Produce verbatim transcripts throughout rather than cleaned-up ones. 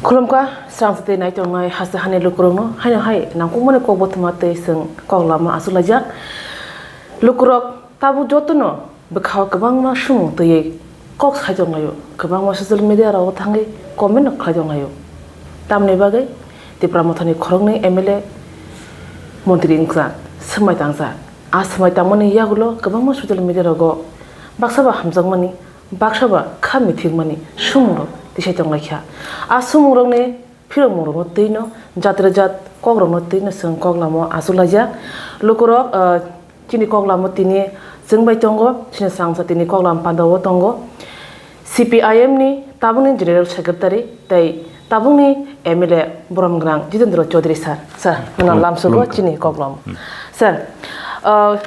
Khulumkha, srang sati nai tongnai hasta hani lukurokno, haino hai nangkukmani kok bothoma tei chwng kok lama achuk laijak. Lukurok tabuk jotono bwkhao kwbangma sumung twiwi kok sai tonglaio, kwbangma social media rogo thangwi comment no khlai tonglaio. Tamni bagwi Tipra Mothani khoroknwi M L A montri wngkha, swmai tangjak. A swmai tangmani yagulo kwbangma social media rogo baksa ba hamjakmani, baksa ba kha mithikmani sumungrok tisai tonglaikha. A sumungrokni phirokmungrokno twino, jatre jat kokrokno twino chwng kok lamo achuk laijak. Lukurok, ah, chini kok lamo tini chwng bai tongo, chini srangsa tini kok lam pandao tongo. C P I M ni tabukni General Secretary tei tabukni M L A Borom Gwnang Jitendra Chaudhary sir. Sir, nono Hmm, lamsugo khulumkha. Chini kok lamo. Hmm. Sir, ah,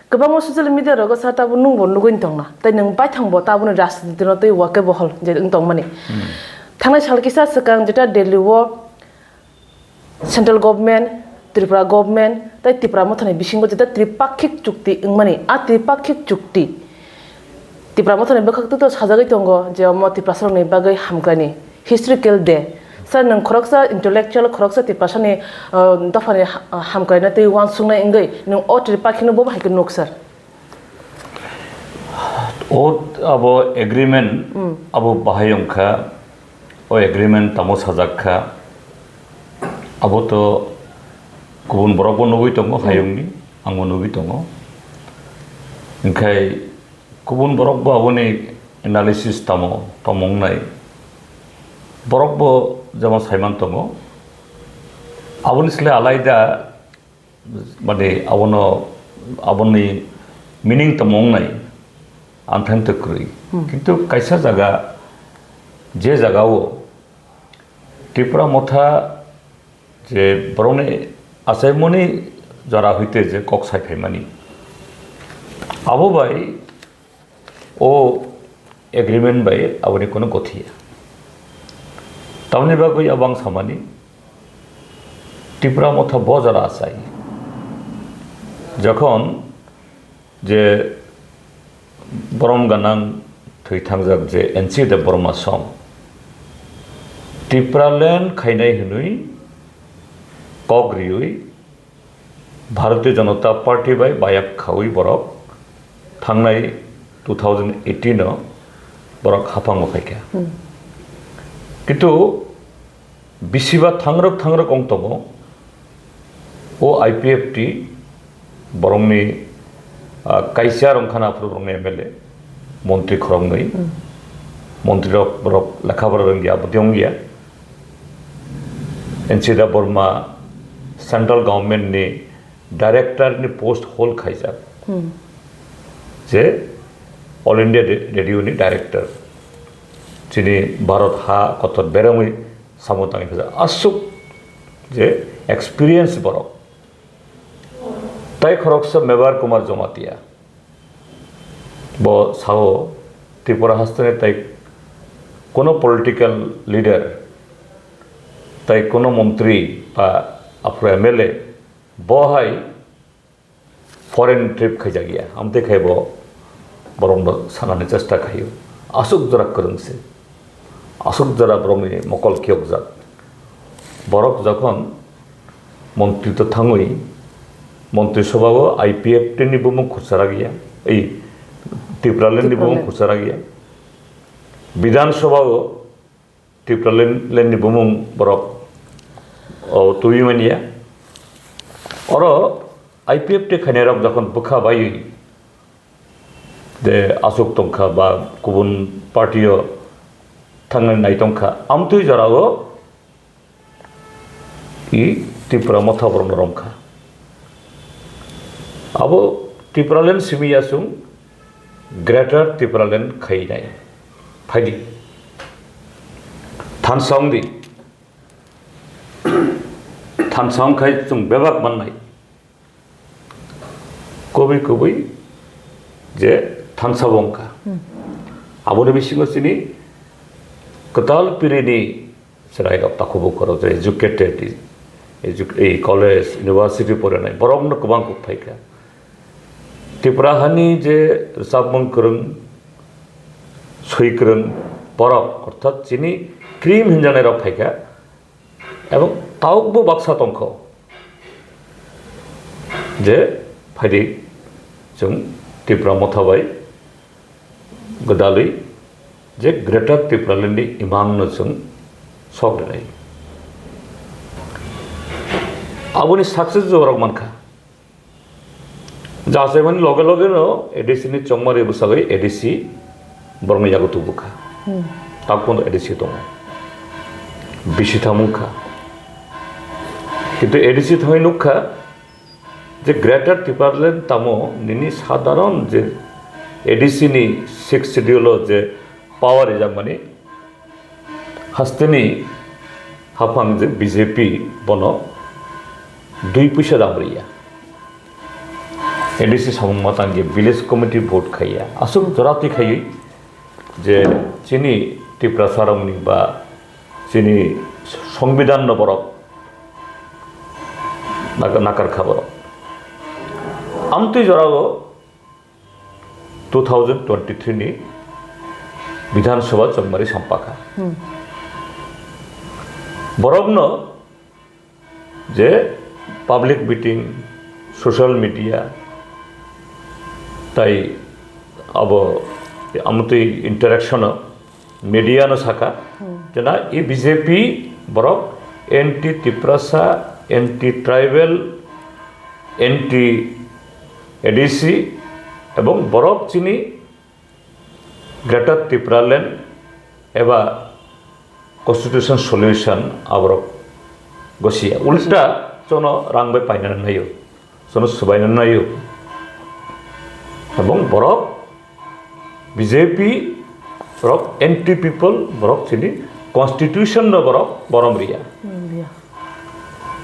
kwbangma social media rogo sa tabuk nwngbo nugwi tongna. Tei nwng baithangbo tabukni rajniti no tei wake bohol je wng tongmani. Hmm. Thangnai sal kisa swkang jeta Delhi o central government, Tripura government tei Tipra Mothani bisingo jeta tripakhik chukti wngmani. A tripakhik chukti Tipra Mothani bwkhak twi to sajagwi tongo je omo Tiprasarokni bagwi hamkraini. Historical day. Sir, nwng khoroksa intellectual, khoroksa Tiprasani, uh, dophani ha-, hamkraina tei uansuknai wngwi nwng o tripakhino bo bahai khe nuk, sir? O abo agreement, Hmm. Abo bahai wngkha, o agreement tamo sajak kha, abo to kubun borok bo nugwi tongo, Hmm. Hayungni, angbo nugwi tongo. Hingkhai kubun borok bo aboni analysis tamo, tamo wngnai. Borok bo jemon saiman tongo. Aboni sle alaida, mane abono, aboni meaning tamo wngnai, ang thani to kwrwi. Hmm. Kintu kaisa jaga, je jagao Tipra Motha je borokni achaimoni jora hoite je kok sai phaimani, abo bai o agreement bai aboni kono gothiya. Tamoni bagwi abo ang samani, Tipra Motha bo jora achai. Jokhon je Borom Gwnang thwi thangjak je N C Debbarma song, Tipraland khainai hwnwi kok riwi Bharatiya Janata Party bai bayak khaui borok thangnai two thousand eighteen o borok haphango phaikha. Hmm. Kintu bisiba thangrok thangrok wng tongo o I P F T borokni, ah, kaisa rwngkhana aphuru borokni M L A, montri khoroknwi, Hmm. Montrirok borok lekha pora rwngya, aboni wngya. N C Debbarma central government ni director ni post hold khaijak. Hmm. Je All India Ra-, Radio ni director. Chini Bharat ha kotor berengwi samung tangwi khaijak. Aswk je experience borok. Tai khoroksa Mebar Kumar Jamatia. Bo sao Tripura hasteni tai kono political leader, tai kono montri ba aphuru M L A, bo hai foreign trip khaijakya. Amtwi khai bo borokno sanani chesta khaio. Aswk jora kwrwng se. Aswk jora borokni mokol khiyokjak. Borok jokhon montri to thangwi, montri sobhao I P F T ni bumung khurcharakya, ei, Tipraland ni bumung Tipraland. Khurcharakya. Bidhan Sabhao Tipraland ni bumung borok, o, tubui manya. Oro I P F T khainairok jokhon bwkha baiwi de aswk tongkha ba kubun party o thangnani nai tongkha, amtwi jorao i Tipra Motha borokno romkha. Abo Tipraland simi yasung Greater Tipraland khainai. Phaidi. Thansa wngdi. Thansa wngkhai chwng bebak mannai. Kubui kubui je thansa bo wngkha. Hmm. Aboni bisingo chini kwtal pirini chwrairok takhuk bukhurok je educated, edu-, ei college, university porinai borokno kwbang kuk phaikha. Tripura hani je rwchapmung kwrwng, swi kwrwng borok, orthat chini cream hinjanai rok phaikha, ebong taukbo baksa tongkho je phaidi chwng Tipra Motha bai gwdalwi je Greater Tipraland ni imang no chwng sok rinai. Aboni success jorok mankha. Jachaimani loge loge no A D C ni chongmari bwsagwi A D C borokni yago tubukha. Hmm. Takhwno A D C tongo. Bisi thamung kha. Kintu A D C thangwi nukha je Greater Tipraland tamo nini sadharon je A D C ni sixth schedule o je power rijakmani hasteni haphang je B J P bono dui puisa dam riya. A D C samung matang je village committee vote khaiya. Aswk joratwi khaiwi je chini Tiprasa rokni ba chini songbidan no borok naka-, nakar kha borok. Amtwi jorao two thousand twenty-three ni Bidhan Sabha chongmari sampakha. Hmm. Borokno je public meeting, social media, tai abo amtwi interaction o media no saka, hmm, jena e B J P borok anti Tiprasa, anti tribal, anti A D C, ebong borok chini Greater Tipraland eba Constitution Solution aborok gosia. Ulta chono rang bai paina naio, chono subaina naio. Ebong borok B J P borok anti people, borok chini constitution no borok borom riya. Hmm, ya.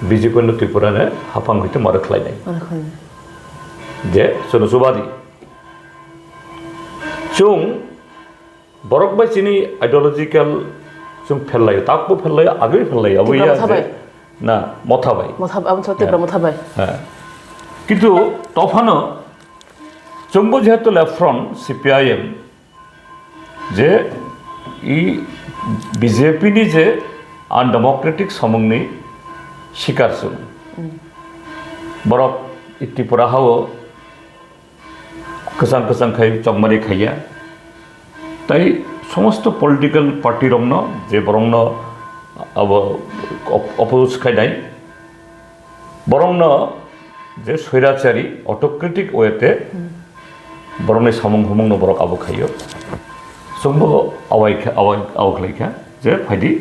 B J P no Tripura ne haphang hite mare khlainai. Mare khlainai. Je chono subadi. Chwng borok bai chini ideological chwng phellaio, takbo phellaio, agwi phellaio, abo Tipra ya Motha je bai. Na, Motha bai. Motha, abo Tipra Motha bai. Ha. Kintu tophano chwngbo jehetu left front C P I M je i B J P ni je undemocratic samungni sikar chwng. Hmm. Borok i Tripura hao kwchang kwchang khai chongmari khaiya. Tai somosto political party rokno je borokno abo op-, oppose khainai, borokno je swairachari autocratic way te borokni samung humung no borok abo khaio. Chwngbo awai kha, awai, awai khlai kha je phaidi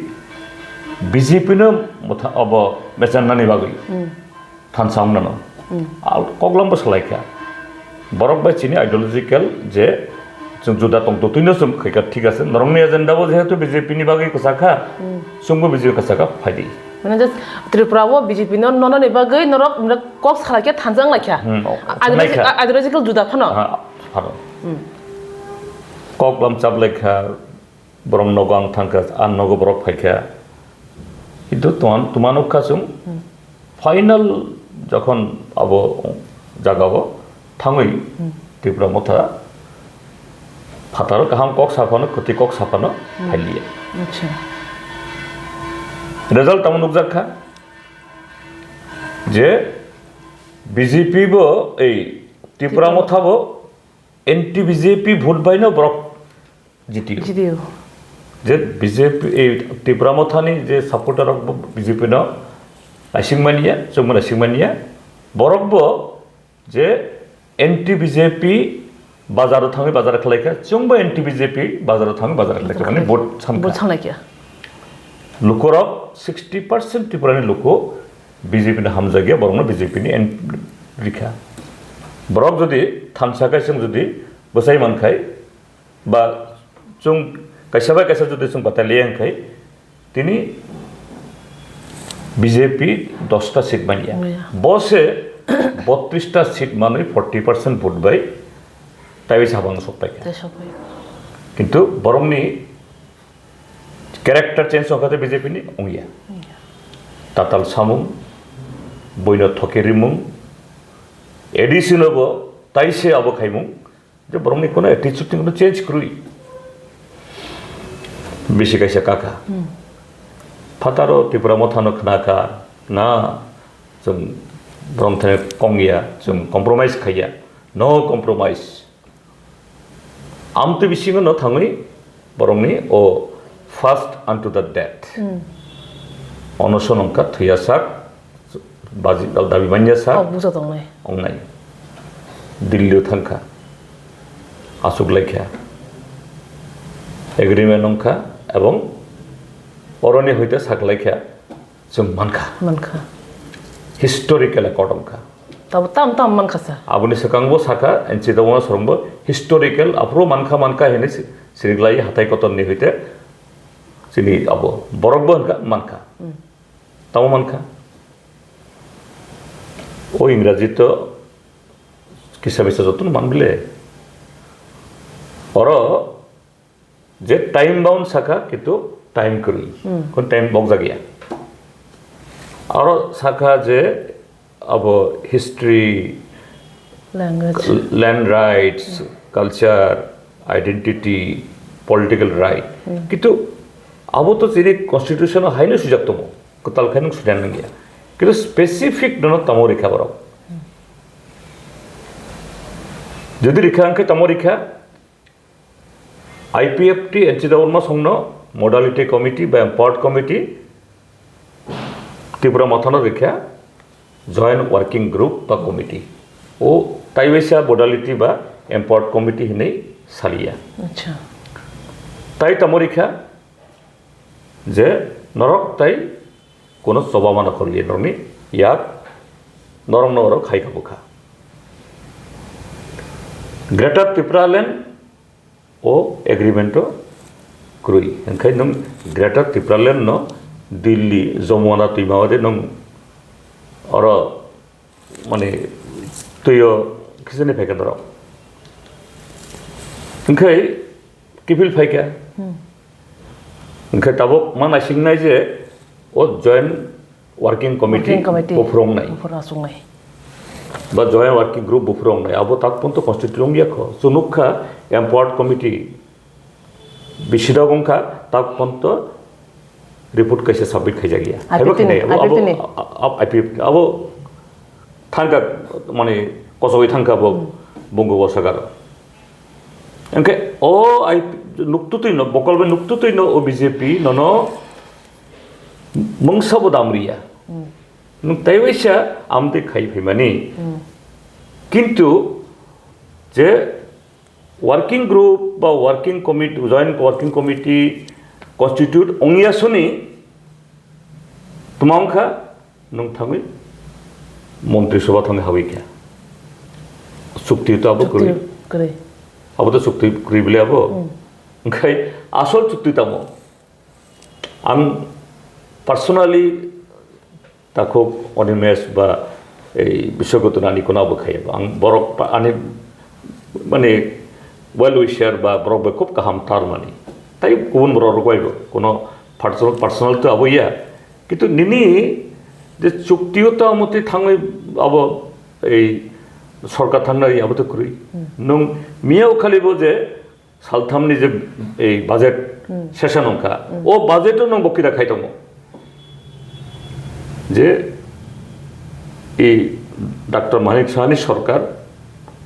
B J P no motha abo mechan nani bagwi. Hmm. Thansa wngnano. Hmm. Al-, koklam bo salai kha. Borok bai chini ideological je chwng juda tong totwino chwng khaikha, thik ase. Norokni agenda bo jehetu B J P ni bagwi kwchakha, hmm, chwngbo B J P kwchakha phaidi. Mane just Tripura o B J P no nono ni bagwi norok, norok kok salai kha, thansa wnglaikha. Hmm, o, ideologi-, wnglaikha. Ideological juda phano. Ha, phano. Hmm. Koklam chaplaikha, borok nogo ang thangkha, a nogo borok phaikha. Kintu tuman, tuman ukha chwng, hmm, final jokhon abo jagao thangwi, hmm, Tipra Motha phataro kaham kok saphano, kwtwi kok saphano, hmm, phailiya. Acha. Result tamo nukjak kha je B J P bo ei Tipra Tipra Motha bo anti B J P vote bai no borok G T U. G T U. Je B J P, eh, Tipra Mothani je supporter rok bo B J P no naising mania, chwngma naising mania. Borok bo je anti B J P bazar o thangwi bazar khlai kha, chwngbo anti B J P bazar o thangwi bazar khlai kha, mane vote sankha. Vote sanglai kha. Lukorok sixty percent Tripura ni luko B J P no hamjakya, borok no B J P ni en-, rikha. Borok jodi thansa khai chwng jodi bwsai mankhai, ba chwng kaisa bai kaisa jodi chwng batai liya hwnkhai, tini B J P dosta seat manya. Manya. Bo se bottrista seat manwi forty percent vote bai taiwi sabang sok paikha. Tai sok pai. Kintu borokni character change wngkha tei B J P ni wngya. Wngya. Tatal samung, buino thoki rimung, A D C no bo tai se abo khaimung, je borokni kono attitude ni kono change kwrwi. Bisi kaisa kaka. Hmm. Phataro Tipra Mothano khnakha, na, chwng borok thani kongya, chwng compromise khaiya, no compromise. Amtwi bisingo no thangwi borokni o first unto the death. Hmm. Onoson wngkha thwiya sak, baji dabi manya sak. Oh, busa tongnai. Wngnai. Delhi o thangkha. Aswk laikha. Agreement wngkha ebong oroni hoite sak laikha. Chwng mankha. Mankha. Historical accord wngkha. Tabo tam tam mankha sa. Aboni swkangbo sakha, N C Dawang sorongbo historical, aphuru mankha, mankha hinwi si-, siriklai hathai kotorni hoite chini abo borokbo wngkha, mankha. Hmm. Tamo mankha. O Ingraji to kisa bisa jotono manbile. Oro je time bound sakha, kintu time kwrwi. Hmm. Kon time bokjak ya. Aro sakha je abo history, Language. Land rights, culture, identity, political right. Hmm. Kintu abo to chini constitution o haino sujak tongo. Kwtal khe nung suina nangya. Kintu specific nono tamo rikha borok. Jodi rikha hwnkhe tamo rikha, I P F T N C Dawang songno modality committee ba empowered committee, Tipra Mothano rikha joint working group ba committee. O taiwaisa modality ba empowered committee hinwi saliya. Acha. Tai tamo rikha je norok tai kono choba mano khorli norokni yak norok norok khai ka bukha. Greater Tipraland o agreement o kwrwi. Hwnkhe nwng Greater Tipraland no Delhi, Jamuna twima o de nwng oro mane twiyo khisini phaikha norok. Hwnkhe kiphil phaikha. Hmm. Hwnkhe tabuk ma naisingnai je o joint working committee Working committee. Buphurungnai. Buphuru aswknai. Ba joint working group buphurungnai. Abo tak ponto constitute wngya kho. Chwng nukha empowered committee. Bisidok wngkha tak ponto report kaisa submit khaijak ya. Haibo I P F T ni, khainai. Abo, I P F T ni. Abo, abo, I P F T ni. Abo thangka, mane, kosogwi thangka bo Hmm. bungo bosakaro. Hwnkhe o I P, nuktutwino, bokol bai nuktutwino o B J P nono mungsa bo dam riya. Hmm. Nwng taiwaisa amtwi khai phaimani. Hmm. Kintu je working group ba working committee, joint working committee constitute ongya soni tuma wngkha nwng thangwi montri sabha thangwi hawi kha. Chukti to abo Chukti kwrwi. Kwrwi. Abo to chukti kwrwi bile abo. Hmm. Hwnkhe asol chukti tamo? Ang personally takhuk Animesh ba ei Biswagoto nani kono abo khai ba. Ang borok pa-, ani mane well wisher ba borok bai khub kaham tar mani. Tai kubun borok rok bai bo kono personal, personal to abo ya. Kintu nini je chukti o to amotwi thangwi abo ei sorkar thangnai abo to kwrwi. Hmm. Nwng miya o khali bo je salthamni je ei budget Hmm. session wngkha, Hmm. o budget-o nwng bokira khai tongo je ei Doctor Manik Sahani sorkar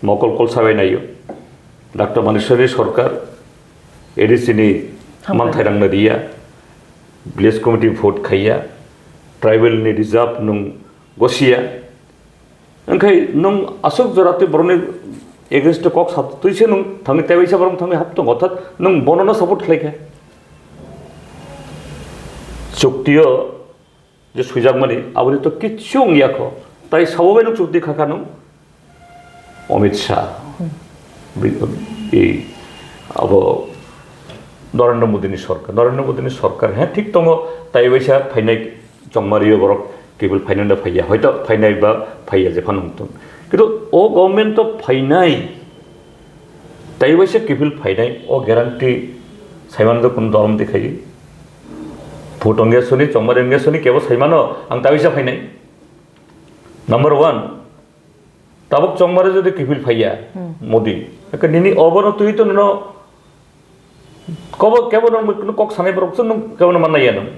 mokol kol sabai naio, Doctor Manik Sahani sorkar A D C ni Hambai. Manthai rangna riya, village committee vote khaiya, tribal ni reserve nwng gosiya, Wngkhai nwng aswk jora twi borokni against o kok sa twi se nwng thangwi tei waisa borok thangwi hap tongo, orthat nwng bono no support khlai kha. Chukti o je swijakmani aboni to kichu wngya kho, tai sabo bai nwng chukti kha kha nwng Amit Shah, bi-, i, abo Narendra Modi ni sorkar, Narendra Modi ni sorkar he thik tongo, tai waisa phainai Chongmari o borok kiphil phainai no phaiya, hoito phainai ba phaiya jephano wngthung. Kintu o government o phainai, tai waisa kiphil phainai o guarantee saimano do kunu dorom de khai. Vote wngya soni, Chongmari wngya soni, kebo saimano ang tai waisa phainai. Number one, tabuk Chongmari jodi kiphil phaiya Hmm. Modi, eke nini obono twi to nono kobo kebo no kok sanai borok se nwng kebo no mannai ya nwng.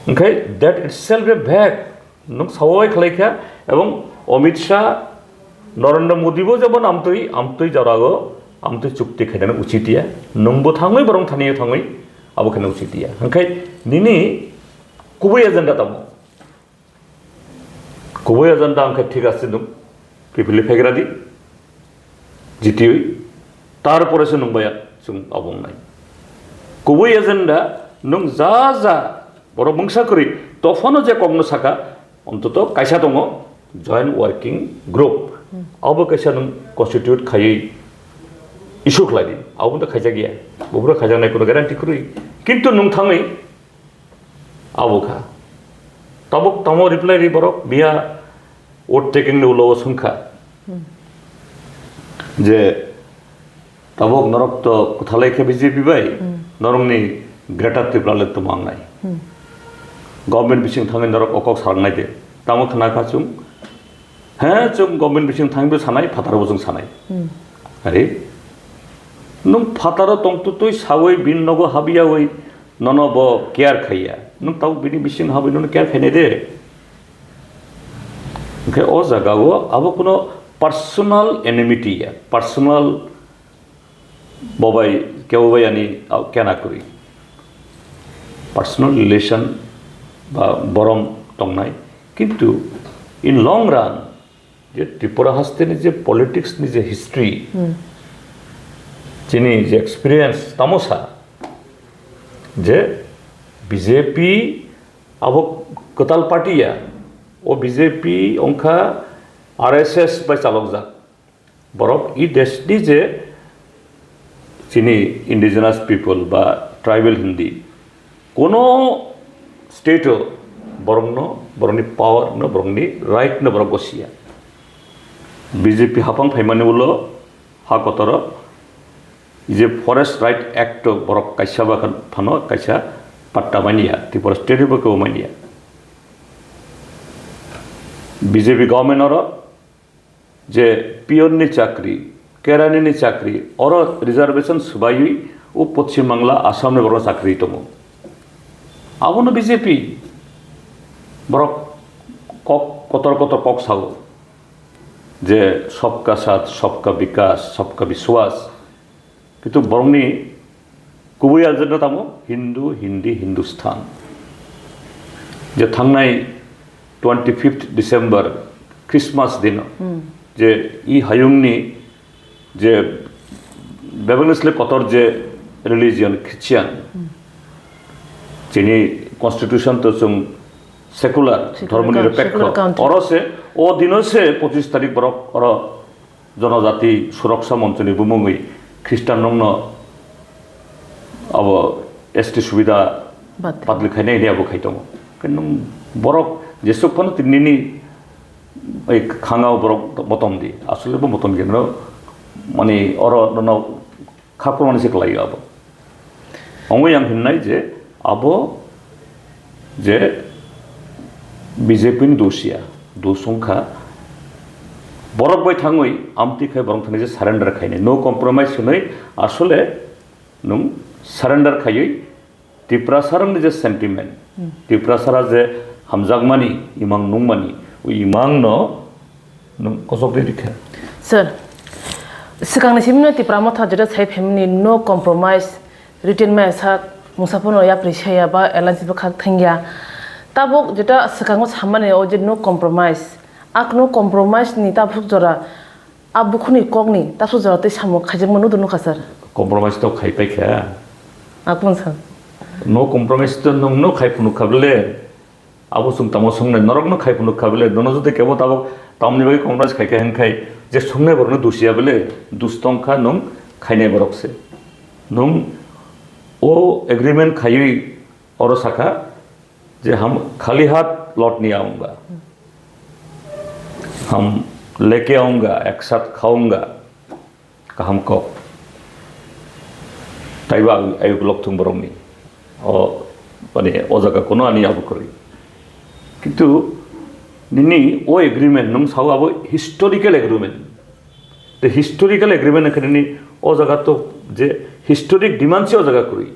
Hwnkhe that itself a bag, nwng sawai khlai kha, ebong Amit Shah, Narendra Modi bo jemon amtwi, amtwi jora o, amtwi chukti khainani uchit ya, nwngbo thangwi borong thani o thangwi, abo khaina uchit ya. Hwnkhe nini kubui agenda tamo? Kubui agenda hwnkhe thik ase nwng, kiphilwi phegra di. Jitiwi, tarpore se nung baya chwng abo wngnai. Kubui agenda, nung ja ja borok mungsa kwrwi, tophano je kokno saka, ontoto kaisa tongo, joint working group. Hmm. Abo kaisa nung constitute khaiwi issue khlai di. Abo to khaijak ya. Buphuru khaijaknai kuno guarantee kwrwi. Kintu nung thangwi, Abo kha. Tabuk tamo reply ri borok, miya vote taking ni ulo o swngkha. Hmm. Je tabuk norok to kwthalai khe B J P bai, Hmm. norokni Greater Tripura le tamo wngnai. Hmm. Government bising thangwi norok o kok salangnai de. Tamo khna kha chwng, He, chwng government bising thangwi sanai, phataro bo chwng sanai. Hmm. Are, nwng phataro tongtwtwi sawi bini nogo habyawi nono bo care khaiya. Nwng tabuk bini bising habwi nono care khainai de. Hwnkhe o jagao abo kuno personal enmity ya, personal Bo bai, kebo bai ani, ah, kena kwrwi. Personal relation ba borom tongnai. Kintu in long run, je Tripura haste ni je politics ni je history, Hmm. chini je experience, tamo sa, je B J P abo kwtal party ya, o B J P ongkha R S S bai chalokjak. Borok i desh ni je chini indigenous people ba tribal hindi, kono state o borokno, borokni power no, borokni right no borok gosiya. B J P hapang phaimani ulo ha kotoro je Forest Right Act o borok kaisa ba phano kaisa patta manya, Tripura state bo kebo manya. B J P government oro je peon ni chakri, kerani ni chakri, oro reservation swbaiwi o Poschim Bangla, Assam ni borok chakri tongo. Abono B J P borok kok kotor kotor kok sao je sabka saath, sabka vikas, sabka vishwas. Kintu borokni kubui agenda tamo Hindu, Hindi, Hindustan. Je thangnai twenty fifth December Christmas dino, Hmm. je i hayungni je bebakni sle kotor je religion Christian, Hmm. chini constitution to chwng secular, Secular dhormoni coun-, niropekho. Secular country. Oro se, o dino se pochis tarik borok oro Jonojati Suroksa Monchoni bumungwi Khristanrokno abo S T subida Bad. Badli khainai hwnwi abo khai tongo. Khe nwng borok jesuk phano tini nini bai khangao borok motom di. Asole bo motom di, no, mani oro nono Kha kwrwngni se kwlaio abo. Omo yang hinnai je abo je B J P ni dos ya, dos wngkha. Borok bai thangwi amtwi khai borok thani je surrender khainai, no compromise hwnwi asole nwng surrender khaiwi Tiprasarokni je sentiment, Hmm. Tiprasara je hamjakmani, imang nungmani, o imangno nwng kosok rwi rikha. Sir, swkangni simino Tipra Motha jeto sai phaimani no compromise, written maya sak, mungsa phano yapri saya ba alliance bwkhak thangya. Tabuk jeto swkango samani o je no compromise, ak no compromise ni tabuk jora A bukhukni kokni tabuk jora tei samung khaijakma nudo nukha, sir. Compromise to khai paikha. Akung, sir. No compromise to nwngno khai phunukha bele. Abo chwng tamo swngnai, norokno khai phunukha bele. Nono jodi kebo tabuk tamni bagwi compromise khaikha hwnkhai je swngnai borokno dusiya bele, dus tongkha nwng khainai borok se. Nwng o agreement khaiwi oro sakha, Je hum khali haath laut nahi aaunga, hum leke aaunga, ek saath khaaunga, kaham kok. Taiba ayuk lokthung borokni. O, mane, o jaga kono ani abo kwrwi. Kintu nini o agreement nwng sao abo historical agreement. The historical agreement wngkha nini o jaga to je historic demand se o jaga kwrwi.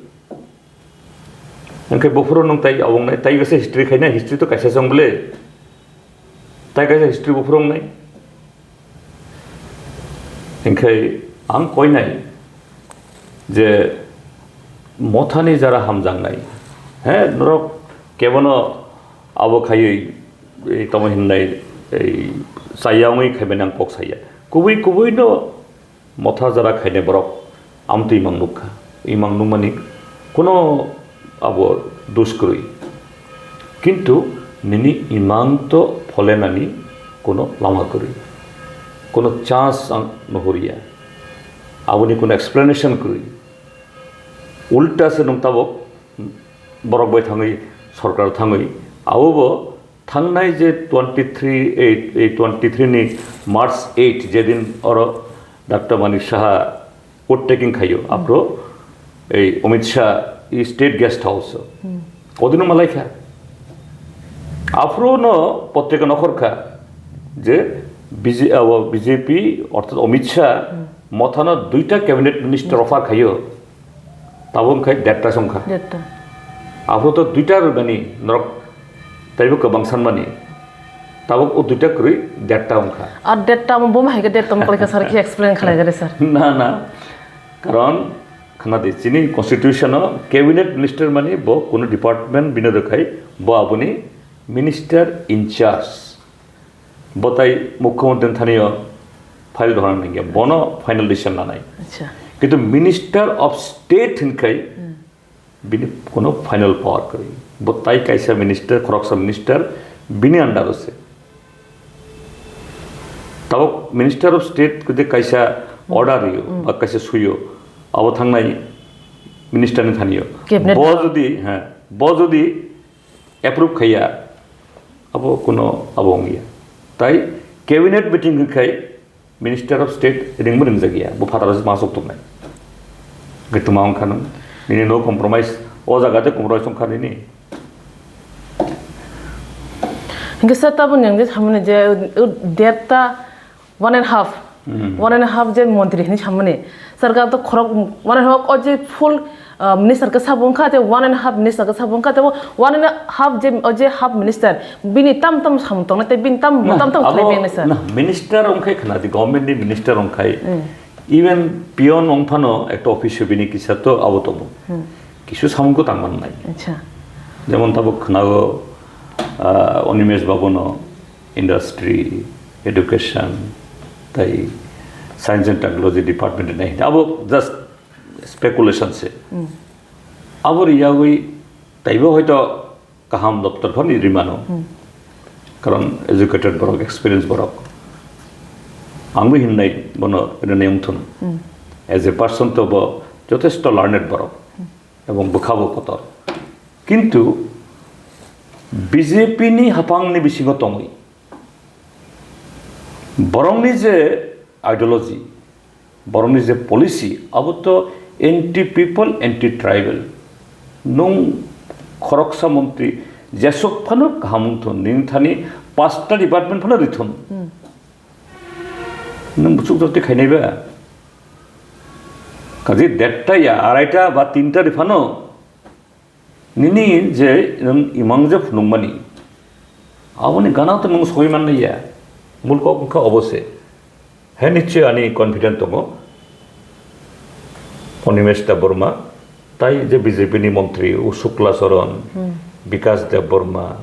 Hwnkhe buphuru nwng tai abo wngnai, tai kaisa history khaina, history to kaisa se wng bwle. Tai kaisa history buphuru wngnai. Hwnkhe ang koinai je mothani jara hamjaknai, he, norok kebono abo khaiwi, ei, tamo hinnai, ei, chaya wngwi khaimani ang kok saya. Kubui, kubui no motha jara khainai borok amtwi imang nukha. Imang nukmani kuno abo dos kwrwi. Kintu nini imang to pholenani kuno lama kwrwi. Kuno chance ang nuhurya. Aboni kuno explanation kwrwi. Ulta se nwng tabuk borok bai thangwi, sorkar thangwi, abobo thangnai je twenty three, ei, ei twenty three ni March eight, jedin oro Doctor Manik Saha court taking khaio, aphro ei Amit Shah i State Guest House o. Odino malaikha. Aphro no potrika nokhorkha je B J, abo B J P orthat Amit Shah mothano duita cabinet minister offer khaio. Tabuk wngkha derta songkha. Derta. Aphuru to duita rwmani norok taibo kwbang sanmani. Tabuk o duita kwrwi derta wngkha. Ar derta omo buma hai khe derta omo kwlai kha sir, khe explain khlai gari sir. Na, na. Karon khna di, chini constitution o cabinet minister mani bo kuno department bini rwkhai, bo aboni minister in charge. Bo tai mukhyamantri thani o file dhorna nangya, bono final decision lanai. Acha. Kintu Minister of State hinkhai bini kono final power kwrwi. Bo tai kaisa minister, khoroksa minister bini under o se. Tabuk Minister of State kudi kaisa order rwio, ba kaisa suyo, abo thangnai minister ni thani o. Cabinet. Bo jodi, ha, bo jodi approve khaiya, abo kuno abo wngya. Tai cabinet meeting hwnkhai Minister of State ringbo ringjak ya, bo phataro se masuk tongnai. Hwnkhe tuma wngkha nung, nini no compromise, o jaga de compromise wngkha nini. Hwnkhe sir, tabuk nang je samani je, uh, derta one and half, one and half je montri hini samani. Sarkar to khorok one and half o je full, uh, minister khe sabo wngkha, je one and half minister khe sabo wngkha, tei one and half je, o je half minister, bini tam tam samung tongnai, tei bini tam, tam tam khlai bini sir. Na, minister wngkhai khna di, government ni minister wngkhai. Even peon wngphano ekta office o bini kisa to abo tongo. Kisu samung ko tang mannai. Acha. Jemon tabuk khnago, ah, Animesh Babu no industry, education, tai science and technology department nai. Abo just speculation se. Abo riyagwi taibo hoito kaham doptor phano rimano. Karon educated borok, experience borok. Angbo hinnai bono rinai wngthun. As a person to bo jothesto learned borok. Ebong bwkhabo kotor. Kintu B J P ni haphangni bisingo tongwi borokni je ideology, borokni je policy, abo to anti people, anti tribal. Nung khoroksa montri jesuk phano kaham wngthun, nini thani pasta department phano rithun. Nung buchuk jati khainai ba? Kaji derta ya, araita ba tinta riphano nini je nwng imang je phunukmani, aboni gana to nwng soi mannai ya. Mul kok wngkha obo se. He nichoi ani confident tongo. Animesh Debbarma, tai je B J P ni montri u Shukla Charan, Bikash Debbarma,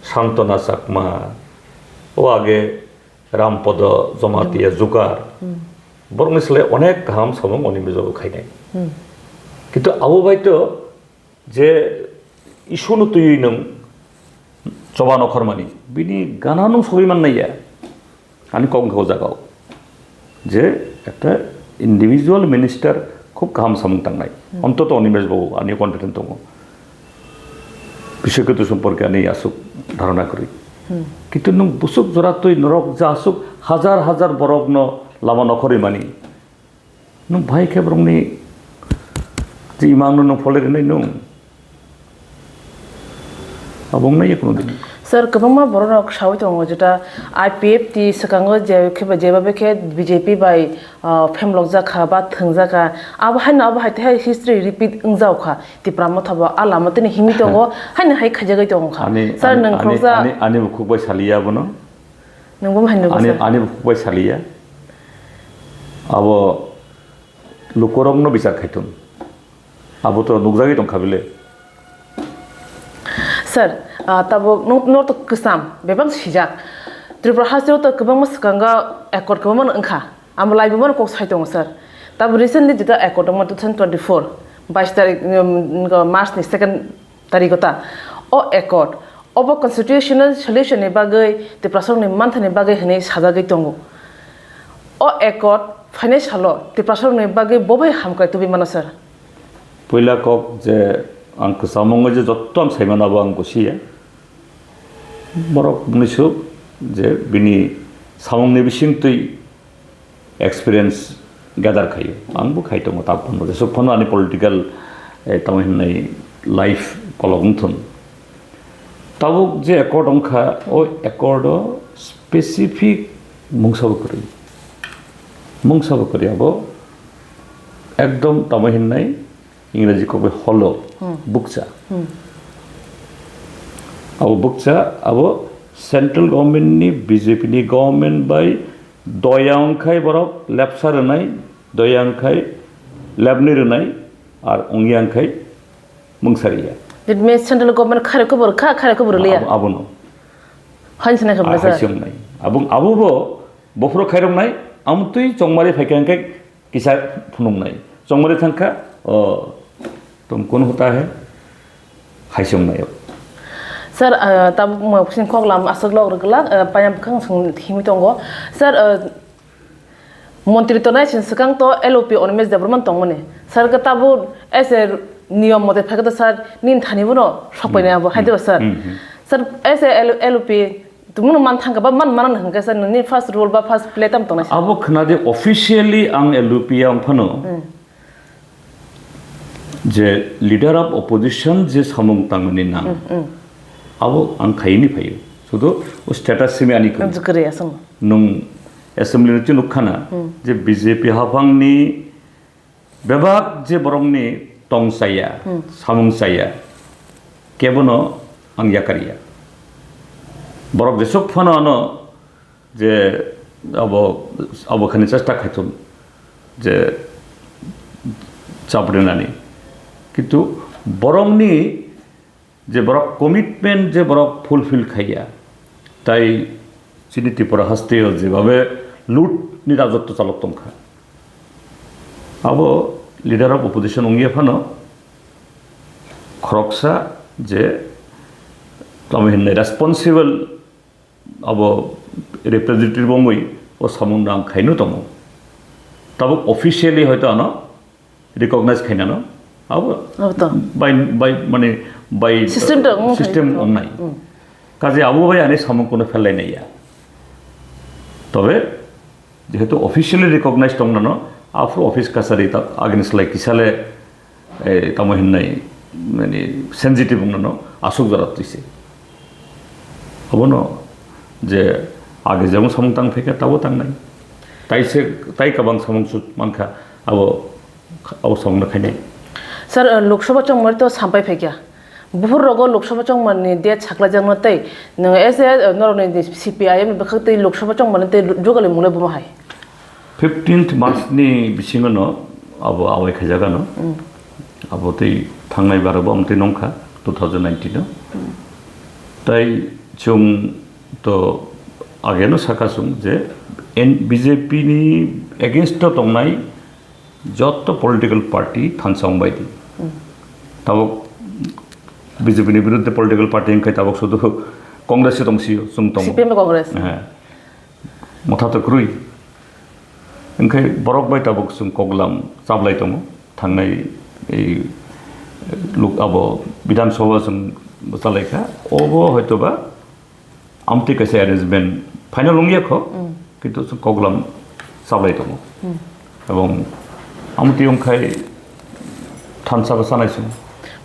Santana Chakma, o age Rampodo Jamatia Jukar. Borokni slai onek kaham samung oni bijabo khainai. Kintu abo bai to je issue no twiwi nwng choba nokhormani, bini gana nwng sogwi mannai ya. Ani kok wngkha o jaga o. Je ekta individual minister khub kaham samung tangnai. Ontoto Animesh babu ani confident tongo. Bishoy Ketu somporke ani aswk dharana kwrwi. Kintu nwng bwswk jora twi norok ja aswk hajar hajar borokno lama nokhorwi mani. Nwng bahai khe borokni je imangno nwng pholai rwnai nwng. Abo wngnai ya kuno din. Sir, kwbangma bororok sawi tongo, jeta I P F T swkango je khe ba, jeba khe B J P bai, ah, phemlok jakha ba thwng jakha. Abo haino abo hai tei hai history repeat wngjak kha. Tipra Motha bo a lama tini himwi tongo, haino hai khaijagwi tongo kha. Ani, Sir, ani, nwng ani, khoroksa ani, ani bukhuk bai saliya abono. Nwng bo hai nukgo, Ani, Sir. Ani bukhuk bai saliya. Abo lukurokno bichar khaithun. Abo to nukjagwi tongkha bile. Sir, ah, tabuk no, no to kwcham, bebak sijak. Tripura hasteo to kwbangma swkango accord kwbangma wngkha. Amo laibuma kok sai tongo, sir. Tabuk recently jeta accord wngma two thousand twenty-four, bais tarik, um, March ni second tariko ta. O accord, obo constitutional solution ni bagwi, Tiprasarokni manthani bagwi hwnwi sajagwi tongo. O accord phainai salo Tiprasarokni bagwi bobai hamkrai tubui mano, sir? Puila kok je ang kwcham wngwi je jotto ang saimano abo ang busiya. Borok bwnisuk je bini samungni bisingtwi experience gather khaio. Ang bo khai tongo tabuk phano. Jesuk phano ani political, eh, tamo hinwi life kolok wngthun. Tabuk je accord wngkha, o accord o specific mungsa bo kwrwi. Mungsa bo kwrwi abo ekdom tamo hinwi Ingreji kok bai hollow, Hmm. bukcha. Hmm. Abo bukcha, abo central government ni B J P ni government bai doya wngkhai borok lepsa rwnai, doya wngkhai lepni rwnai, ar wngya wngkhai mungsariya. That means central government khairok khe bo rwkha, khairok khe bo rwliya. Abo, abono. Hain sinai khe bo Hai rwjak. Siyong nai. Abo, abo bo, bophuro khairok nai, amtwi chongmari phaikha hwnkhe kisa phunuknai. Chongmari thangkha, o, tum kun hota hai, hai se wngnai. Sir, ah, tabuk mo sini kok lam aswk lok rwgwlak, ah, payam bwkhang swng himwi tongo. Sir, ah, montri tongnai sini swkang to L O P Animesh Debbarma tongmani. Sir, khe tabuk as a niyom mote phaikhe to sir, nini thani bono sok painai Hmm. abo, hai de ba sir? Hmm, hmm. Sir, as a L-, L O P Tumung man thangkha ba man mana hwnkhe sir, nini first role ba first play tam tongnai sir? Abo khna de officially ang L U P ya wng phano Hmm. je leader of opposition je samung tangmani nang. Hmm, hmm. Abo ang khaini phaio. Sudu o status simi ani kwrwi. Ang kwrwi aswng. Nung assembly ni chunuk khana Hmm. je B J P haphang ni Bebak je borokni tong chaya, Hmm. samung chaya, kebono ang yakarya. Borok jesuk phano ano je abo, abo khani chesta khaithun je chaprinani. Kintu borokni je borok commitment je borok fulfill khaiya, tai chini Tripura hasteo jebabe loot ni rajotto chalok tongkha, abo leader of opposition wngya phano khoroksa je tamo hinwi responsible abo representative wngwi o samung no ang khaino tongo. Tabuk officially hoito ano recognize khainano abo Abo to. By, by, mane, by System to wng system thai. Wngnai. Hmm. Kaje abo bai ani samung kono phellai naiya. Tobe jehetu officially recognize tongnano, aphuru office kachari ta against lai kisale, eh, tamo hinnai, mane, sensitive wngnano asuk jora twise. Abono je age jemon samung tang phaikha tabo tangnai. Tai se, tai kabang samung sut mankha abo, abo samung no khainai. Sir, uh, Lok Sabha chongmani to sampai phaikha. Buphur rogo Lok Sabha chongmani date saklaijakno tei nwng as a, uh, norokni C P I M ni bwkhak tei Lok Sabha chongmani tei jugali mungla bumo hai. Fifteenth March ni bisingo no abo awai khaijak ano. Mm. Abo tei thangnai bara bo amtwi nongkha two thousand nineteen o. Mm. Tai chwng to ageno saka chwng je N-, B J P ni against o tongnai jotto political party thansa wngbai di. Mm. Tabuk B J P ni biruddhe political party wngkhe tabuk sudu Congress se tongsio, chwng tongo. C P M Congress. He. Motha to kwrwi. Wngkhe borok bai tabuk chwng koklam chaplai tongo. Thangnai ei luk abo Bidhan Sabha chwng chalaikha. Obo hoitoba amtwi kaisa arrangement final wngya kho, Mm. kintu chwng koklam chaplai tongo. Mm. Ebong amtwi wngkhai thansa bwsa nai chwng.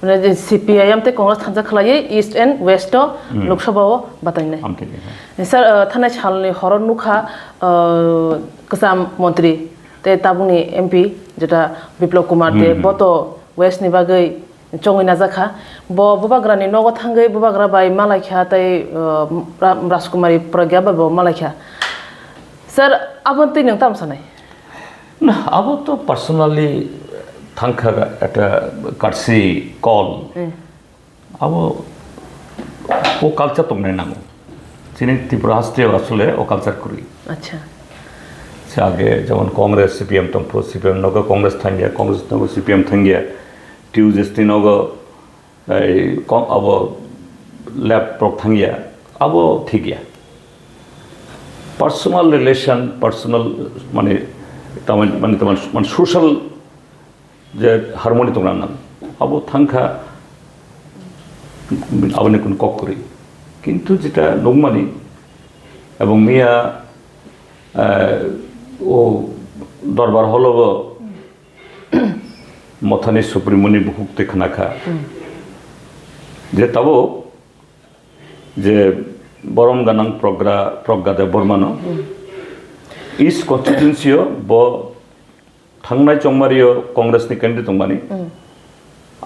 Mane je C P I M tei Congress thansa khlaiwi East and West o Hmm. Lok Sabha o batainai. Amtwi ni, ha. Sir, uh, thanai salni horo nukha, uh, kwcham montri tei tabukni M P jeta Biplab Kumar de Hmm, hmm. Boto West ni bagwi chongwi najakha. Bo bubagrani nogo thangwi bubagra bai malaikha tei, uh, Ra-, Rajkumari Pragya bai bo malaikha. Sir, aboni twi nwng tamo sanai? Na, abo to personally thangkha, ekta courtesy call. Hmm. Abo o culture tongnai nango. Chini Tripura haste asole o culture kwrwi. Acha. Se age jemon Congress, C P M tongpho, C P M nogo Congress thangya, Congress nogo C P M thangya, T U J S T nogo ei kok abo left rok thangya, abo thik ya. Personal relation, personal mane, taman, mane, taman, mane social je harmony tongna nang, abo thangkha, aboni kun kok kwrwi. Kintu jeta nukmani, ebong miya, eh, o dorbar holobo mothani supremoni bukhuk twi khna kha. Hmm. Je tabuk je borom ganang Progra, Progga Debbarmano Hmm. East constituency o bo thangnai chongmario Congress ni candidate tongmani. Hmm.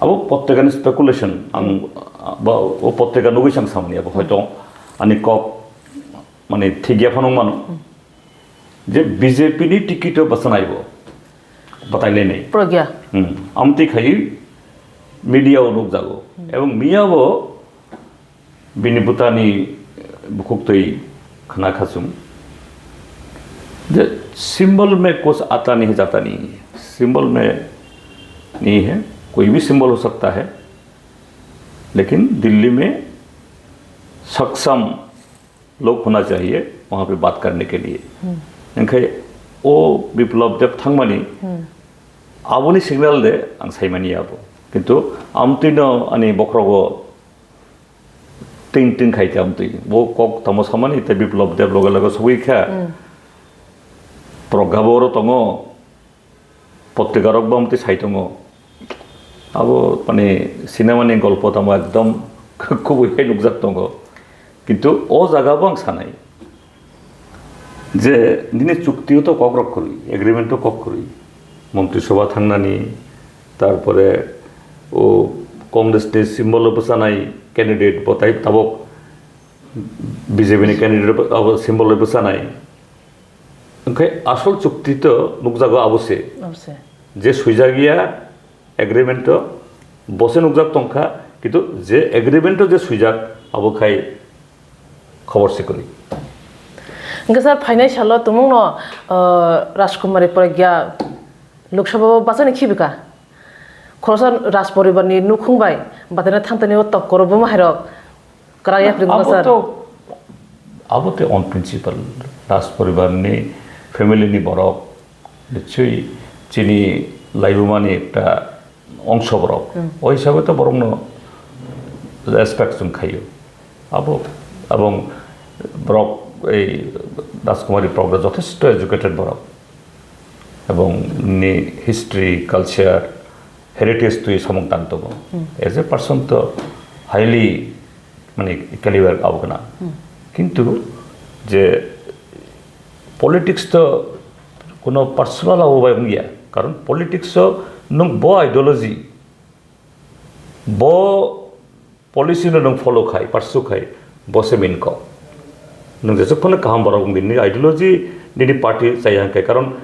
Abo potteka ni speculation, ang Hmm. ba o potteka nugui sang samani abo Hmm. hoito ani kok mane thik ya phano mano. Hmm. Je B J P ni ticket o bwswk naibo. Batai lainai. Pragya. Hmm. Amtwi khai media o nukjago. Hmm. Ebong miya bo bini bwtani bukhuk twi khna khachung. Je symbol mein kuch aata nahi jata nahi. Symbol mein nahi hai. Koi bhi symbol ho sakta hai. Lekin Delhi mein saksam log hona chahiye, wahan pe baat karne ke liye. Hmm. Enkhai o Biplab Deb thangmani, Hmm. aboni signal de ang saimani abo. Kintu amtwi no ani bokhrogo ting ting khai te amtwi. Bo kok tamo samani te Biplab Deb loge loge sogwi kha. Hmm. Progga bo oro tongo. Potrikarok bo amtwi sai tongo. Abo, mane, cinema ni golpo tamo ekdom kubui hai nukjak tongo. Kintu o jaga bo ang sanai je nini chukti o to kok rok kwrwi, agreement o kok kwrwi. Montri Sabha thangnani, tarpore o Congress ni symbol o bwchanai candidate bo tai tabok B J P ni candidate abo symbol o bwchanai. Hwnkhe asol chukti to nukjago abo se. Abo se. Je swijak ya agreement o bo se nukjak tongkha, kintu je agreement o je swijak abo khai khobor se kwrwi. Hwnkhe sir, phainai salo tumungno, uh, Rajkumari Pragya Lok Sabha o bachani khibika. Khoroksa Raj poribar ni nukhung bai bataina thangtani o tokkoro buma hairok kwrak yapri wngkha, abo sir. To, abo te on principle, Raj poribar ni family ni borok, nichoi chini laibuma ni ekta ongso borok. Hmm. O hisabe to borok no respect chwng khaio. Abo, abong borok ei Rajkumari Pragya jothesto educated borok. Ebong ni history, culture, heritage twi samung tang tongo. Hmm. As a person to highly, mane, caliber abo gwnang. Hmm. Kintu je politics to kuno personal abo bai wngya. Karon politics o nwng bo ideology, bo policy no nwng follow khai, pursue khai, bo se main kok. Nwng jesuk phano kaham borok wng di, nini ideology, nini party chaya hwnkhe, karon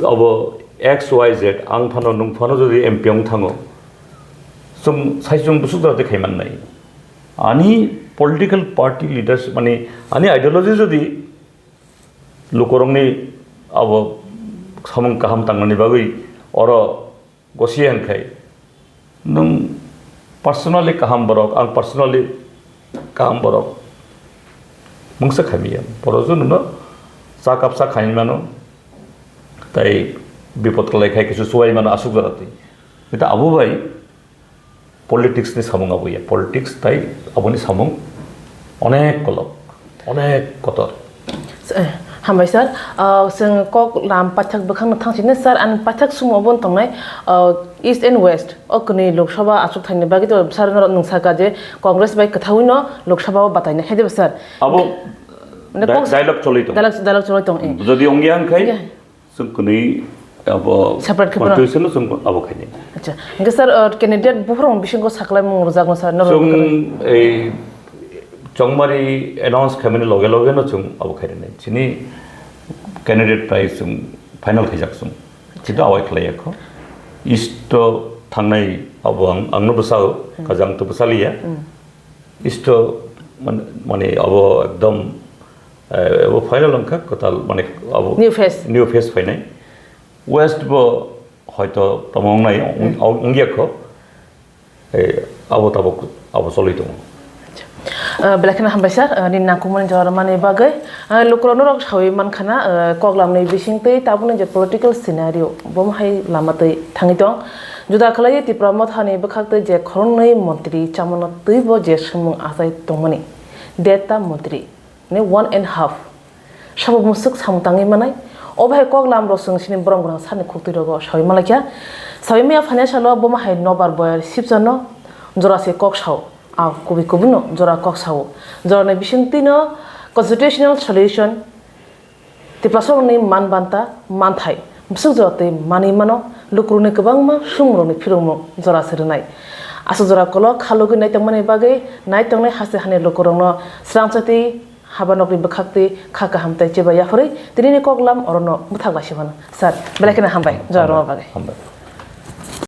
abo X Y Z, ang phano, nwng phano jodi M P wng thango, chwng sai chwng bwswk jora tei khai mannai. Ani political party leaders, mane, ani ideology jodi lukurokni abo samung kaham tangnani bagwi oro gosi ya hwnkhai, nwng personally kaham borok, ang personally kaham borok, mungsa khaimiya. Borok jwnwno cha kapsa khaimano, tai bipot kwlai khai kisu chubaimano aswk jora twi. Eta abo bai politics ni samung abo ya. Politics tai aboni samung onek kolok, onek kotor. Eh, Hambai sir, ah, chwng kok lam paithak bwkhakno thangsinai sir, ani paithak sumo obo wng tongnai, ah, East and West o kwnwi Lok Sabha achuk thaini bagwi to sir norok nwng saka je Congress bai kwthawino Lok Sabha o batainai hai diba sir? Abo Mane di-, kok dialogue cholwi tong. Dialogue, dialogue cholwi tong, eh. Jodi ongya hwnkhe Ongya. Chwng kwnwi abo Separate khe bono? Constitution no chwng abo khainai. Acha, hwnkhe sir, uh, candidate buphurung bisingo saklaimung rwjakno sir, norok Chwng kwrwi? Ei Chongmari announce khaimani loge loge no chwng abo khainai. Chini candidate bai chwng final khaijak chwng. Chini awai khlai yakho. East to thangnai abo ang, angno bwsao, Hmm. kajang to bwsaliya. Hmm. East to man-, mane abo ekdom, eh, abo final wngkha kwtal mane abo New phase. New phase phainai. West bo hoito tamo wngnai, Hmm. ong-, ong-, ongya kho. Eh, abo tabuk, abo cholwi tongo. Ah, belai kheno hambai sir, ah, nini nangkukmani jora mani bagwi. Ah, lukurok norok sawi mankha na, ah, koklamni bisingtwi tabukni je political scenario, bomo hai lama twi thangwi tong. Juda khlaiwi Tipra Mothani bwkhaktwi je khoroknwi montri chamano twibo je swngmung achai tongmani. Deta montri. Ni one and half. Sabo musuk samung tangwi manai. O bahai kok lam rok chwng sini borom gwnang sani khuktwi rogo sawi malaikha. Sawi maya financial o bomo hai nobar boyar sipsa no jora se kok sao. A kubui kubui no jora kok sao. Jora ni bising twi no constitutional solution. Tiprasok ni man banta manthai. Musuk jora twi manwi mano lukurok ni kwbangma sumung rok ni phirokmung jora se rwnai. Aswk jora kolo khalugwi naitongmani bagwi naitongnai haste hani lukurok no srangsa twi Haba nokni bwkhak twi kha kaham tei cheba yaphurwi tinini kok lam orono bwthak laisibano. Sir, belai kheno hambai, jora rwma bagwi. Hambai.